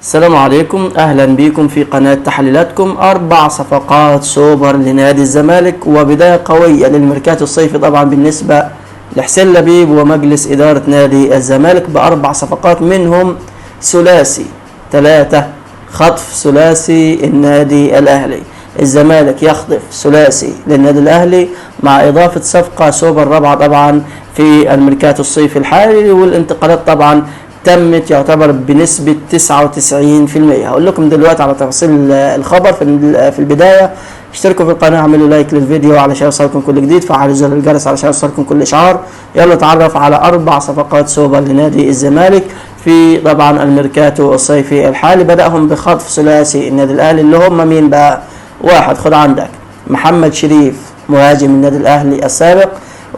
السلام عليكم، اهلا بكم في قناة تحليلاتكم. 4 صفقات سوبر لنادي الزمالك وبداية قوية للميركاتو الصيفي طبعا بالنسبة لحسين لبيب ومجلس إدارة نادي الزمالك ب4 صفقات، منهم ثلاثي 3 خطف ثلاثي النادي الأهلي. الزمالك يخطف ثلاثي للنادي الأهلي مع إضافة صفقة سوبر رابعة طبعا في الميركاتو الصيفي الحالي، والانتقالات طبعا تمت يعتبر بنسبة 99%. هقول لكم دلوقتي على تفاصيل الخبر. في البداية اشتركوا في القناة، اعملوا لايك للفيديو علشان يوصلكم كل جديد، فعلوا زر الجرس علشان يوصلكم كل اشعار. يلا تعرف على 4 صفقات سوبر لنادي الزمالك في طبعا الميركاتو الصيفي الحالي. بدأهم بخطف ثلاثي النادي الاهلي اللي هم مين بقى؟ واحد، خد عندك محمد شريف مهاجم النادي الاهلي السابق،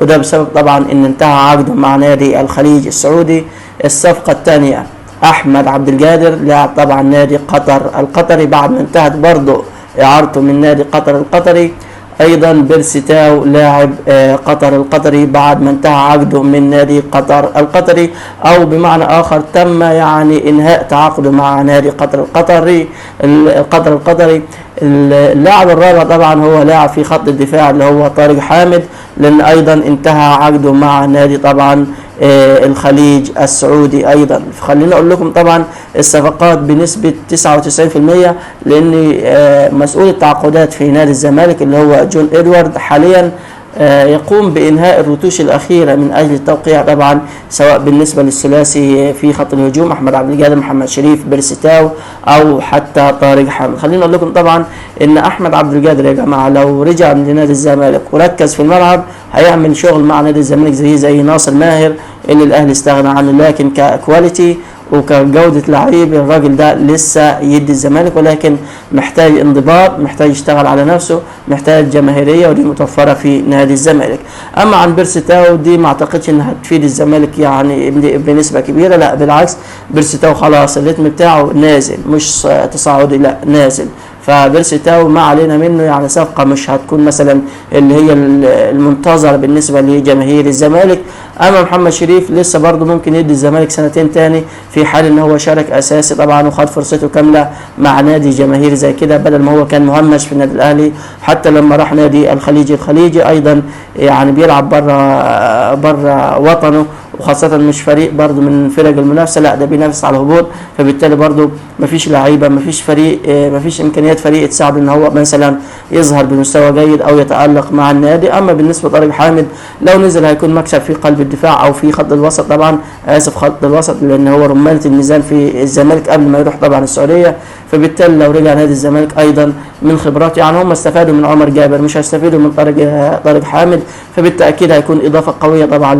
وده بسبب طبعا ان انتهى عقده مع نادي الخليج السعودي. الصفقة الثانية أحمد عبد القادر لاعب طبعا نادي قطر القطري بعد ما انتهت برضه إعارته من نادي قطر القطري. أيضا بيرسي تاو لاعب قطر القطري بعد ما انتهى عقده من نادي قطر القطري، أو بمعنى آخر تم يعني إنهاء تعاقده مع نادي قطر القطري. القطر القطري. اللاعب الرابع طبعا هو لاعب في خط الدفاع اللي هو طارق حامد، لأن أيضا انتهى عقده مع نادي طبعا الخليج السعودي ايضا. خليني اقول لكم طبعا الصفقات بنسبة 99%، لان مسؤول التعاقدات في نادي الزمالك اللي هو جون ادوارد حاليا يقوم بانهاء الرتوش الاخيرة من اجل التوقيع طبعا، سواء بالنسبة للثلاثي في خط الهجوم احمد عبد القادر، محمد شريف، بيرسي تاو، او حتى طارق حامد. خليني اقول لكم طبعا ان احمد عبد القادر يا جماعة لو رجع لنادي الزمالك وركز في الملعب هيعمل شغل مع نادي الزمالك زي ناصر ماهر اللي الاهلي استغنى عنه، لكن ك quality وكجودة لعيب الراجل ده لسه يدي الزمالك، ولكن محتاج انضباط، محتاج يشتغل على نفسه، محتاج جماهيرية، ودي متوفرة في نادي الزمالك. اما عن بيرسي تاو دي ما اعتقدش انها تفيد الزمالك يعني بنسبة كبيرة، لا بالعكس بيرسي تاو خلاص الريتم بتاعه نازل، مش تصاعدي لا نازل. فبيرسي تاو ما علينا منه، يعني صفقة مش هتكون مثلا اللي هي المنتظرة بالنسبة لجماهير الزمالك. اما محمد شريف لسه برضه ممكن يدي الزمالك سنتين تاني في حال ان هو شارك اساسي طبعا وخد فرصته كاملة مع نادي جماهير زي كده، بدل ما هو كان مهمش في النادي الاهلي. حتى لما راح نادي الخليج الخليجي ايضا يعني بيلعب بره وطنه، وخاصة مش فريق برضو من فرق المنافسة، لا ده بينافس على الهبوط، فبالتالي برضو مفيش لعيبة، مفيش فريق، مفيش إمكانيات فريق تساعده إن هو مثلا يظهر بمستوى جيد أو يتألق مع النادي. أما بالنسبة لطارق حامد لو نزل هيكون مكسب في قلب الدفاع أو في خط الوسط طبعا، آسف خط الوسط، لأن هو رمانة الميزان في الزمالك قبل ما يروح طبعا السعودية، فبالتالي لو رجع نادي الزمالك أيضا من خبراته، يعني هم استفادوا من عمر جابر مش هيستفيدوا من طارق حامد، فبالتأكيد هيكون إضافة قوية طبعا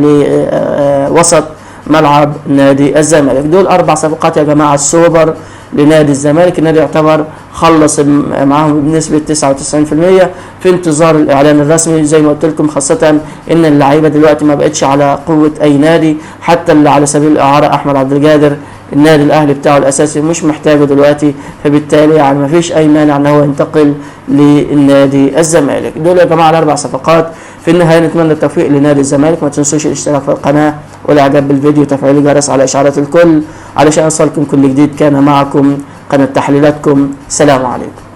لوسط ملعب نادي الزمالك. دول 4 صفقات يا جماعة السوبر لنادي الزمالك. النادي يعتبر خلص معاهم بنسبة 99% في انتظار الإعلان الرسمي زي ما قلت لكم، خاصة إن اللعيبة دلوقتي ما بقتش على قوة أي نادي، حتى اللي على سبيل الإعارة أحمد عبد القادر النادي الأهلي بتاعه الأساسي مش محتاجه دلوقتي، فبالتالي يعني ما فيش أي مانع إن هو ينتقل للنادي الزمالك. دول يا جماعة ال4 صفقات. في النهاية نتمنى التوفيق لنادي الزمالك. ما تنسوش الاشتراك في القناة والإعجاب بالفيديو وتفعيل الجرس على إشعارات الكل علشان يوصلكم كل جديد. كان معكم قناة تحليلاتكم. سلام عليكم.